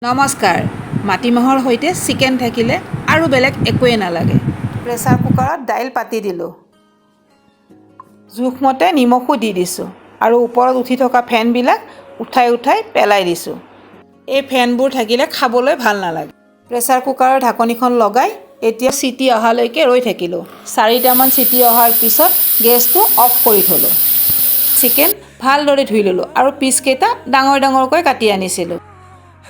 নমস্কাৰ। মাটিমাহৰ সৈতে চিকেন থাকিলে আৰু বেলেগ একোৱেই নালাগে। প্ৰেছাৰ কুকাৰত দাইল পাতি দিলোঁ। জোখমতে নিমখো দি দিছোঁ আৰু ওপৰত উঠি থকা ফেনবিলাক উঠাই উঠাই পেলাই দিছোঁ। এই ফেনবোৰ থাকিলে খাবলৈ ভাল নালাগে। প্ৰেছাৰ কুকাৰৰ ঢাকনিখন লগাই এতিয়া চিটি অহালৈকে ৰৈ থাকিলোঁ। চাৰিটামান চিটি অহাৰ পিছত গেছটো অফ কৰি থ'লোঁ। চিকেন ভালদৰে ধুই ল'লোঁ আৰু পিচকেইটা ডাঙৰ ডাঙৰকৈ কাটি আনিছিলোঁ।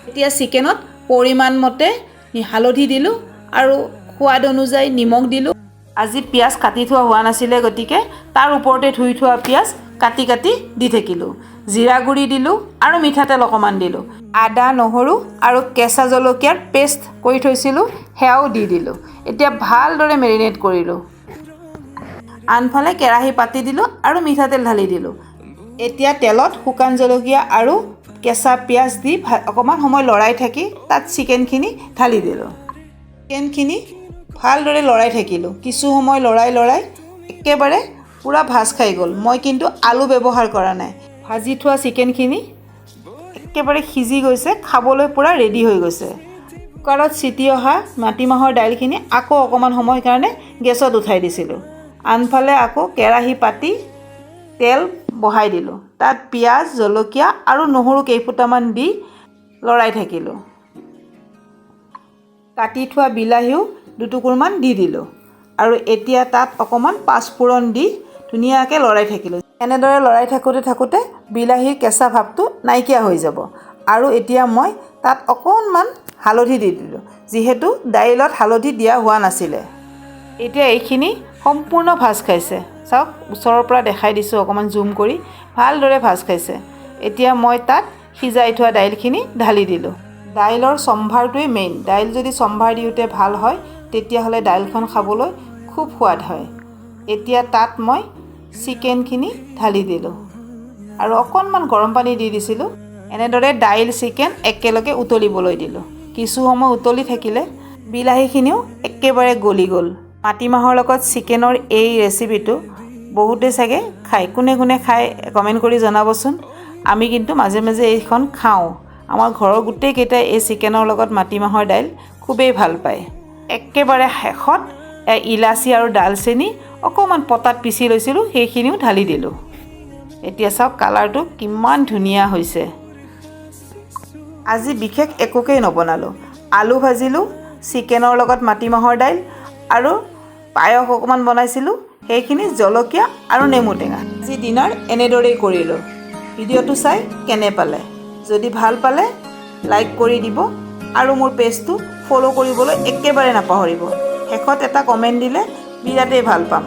এতিয়া চিকেনত পৰিমাণ মতে হালধি দিলোঁ আৰু সোৱাদ অনুযায়ী নিমখ দিলোঁ। আজি পিঁয়াজ কাটি থোৱা হোৱা নাছিলে, গতিকে তাৰ ওপৰতে ধুই থোৱা পিঁয়াজ কাটি কাটি দি থাকিলোঁ। জিৰা গুড়ি দিলোঁ আৰু মিঠাতেল অকণমান দিলোঁ। আদা, নহৰু আৰু কেঁচা জলকীয়াৰ পেষ্ট কৰি থৈছিলোঁ, সেয়াও দি দিলোঁ। এতিয়া ভালদৰে মেৰিনেট কৰিলোঁ। আনফালে কেৰাহী পাতি দিলোঁ আৰু মিঠাতেল ঢালি দিলোঁ। এতিয়া তেলত শুকান জলকীয়া আৰু কেঁচা পিঁয়াজ দি অকণমান সময় লৰাই থাকি তাত চিকেনখিনি ঢালি দিলোঁ। চিকেনখিনি ভালদৰে লৰাই থাকিলোঁ। কিছু সময় লৰাই লৰাই একেবাৰে পূৰা ভাজ খাই গ'ল। মই কিন্তু আলু ব্যৱহাৰ কৰা নাই। ভাজি থোৱা চিকেনখিনি একেবাৰে সিজি গৈছে, খাবলৈ পূৰা ৰেডি হৈ গৈছে। কুকাৰত চিটি অহা মাটিমাহৰ দাইলখিনি আকৌ অকণমান সময় কাৰণে গেছত উঠাই দিছিলোঁ। আনফালে আকৌ কেৰাহী পাতি তেল বহাই দিলোঁ। তাত পিঁয়াজ, জলকীয়া আৰু নহৰু কেইফুটামান দি লৰাই থাকিলোঁ। কাটি থোৱা বিলাহীও দুটুকুৰমান দি দিলোঁ আৰু এতিয়া তাত অকণমান পাঁচফোৰণ দি ধুনীয়াকৈ লৰাই থাকিলোঁ। এনেদৰে লৰাই থাকোঁতে থাকোঁতে বিলাহীৰ কেঁচা ভাৱটো নাইকিয়া হৈ যাব। আৰু এতিয়া মই তাত অকণমান হালধি দি দিলোঁ, যিহেতু দাইলত হালধি দিয়া হোৱা নাছিলে। এতিয়া এইখিনি সম্পূৰ্ণ ভাজ খাইছে। চাওক, ওচৰৰ পৰা দেখাই দিছোঁ অকণমান জুম কৰি। ভালদৰে ভাজ খাইছে। এতিয়া মই তাত সিজাই থোৱা দাইলখিনি ঢালি দিলোঁ। দাইলৰ চম্ভাৰটোৱেই মেইন। দাইল যদি চম্ভাৰ দিওঁতে ভাল হয়, তেতিয়াহ'লে দাইলখন খাবলৈ খুব সোৱাদ হয়। এতিয়া তাত মই চিকেনখিনি ঢালি দিলোঁ আৰু অকণমান গৰম পানী দি দিছিলোঁ। এনেদৰে দাইল, চিকেন একেলগে উতলিবলৈ দিলোঁ। কিছু সময় উতলি থাকিলে বিলাহীখিনিও একেবাৰে গলি গ'ল। মাটিমাহৰ লগত চিকেনৰ এই ৰেচিপিটো বহুতে চাগে খায়। কোনে কোনে খায়, কমেণ্ট কৰি জনাবচোন। আমি কিন্তু মাজে মাজে এইখন খাওঁ। আমাৰ ঘৰৰ গোটেইকেইটাই এই চিকেনৰ লগত মাটিমাহৰ দাইল খুবেই ভাল পায়। একেবাৰে শেষত ইলাচি আৰু ডালচেনি অকণমান পটাত পিচি লৈছিলোঁ, সেইখিনিও ঢালি দিলোঁ। এতিয়া চাওক, কালাৰটো কিমান ধুনীয়া হৈছে। আজি বিশেষ একোকেই নবনালোঁ। আলু ভাজিলোঁ, চিকেনৰ লগত মাটিমাহৰ দাইল আৰু পায়স অকণমান বনাইছিলোঁ, সেইখিনি জলকীয়া আৰু নেমু টেঙা। আজি ডিনাৰ এনেদৰেই কৰিলোঁ। ভিডিঅ'টো চাই কেনে পালে? যদি ভাল পালে লাইক কৰি দিব আৰু মোৰ পেজটো ফ'ল' কৰিবলৈ একেবাৰে নাপাহৰিব। শেষত এটা কমেণ্ট দিলে বিৰাটেই ভাল পাম।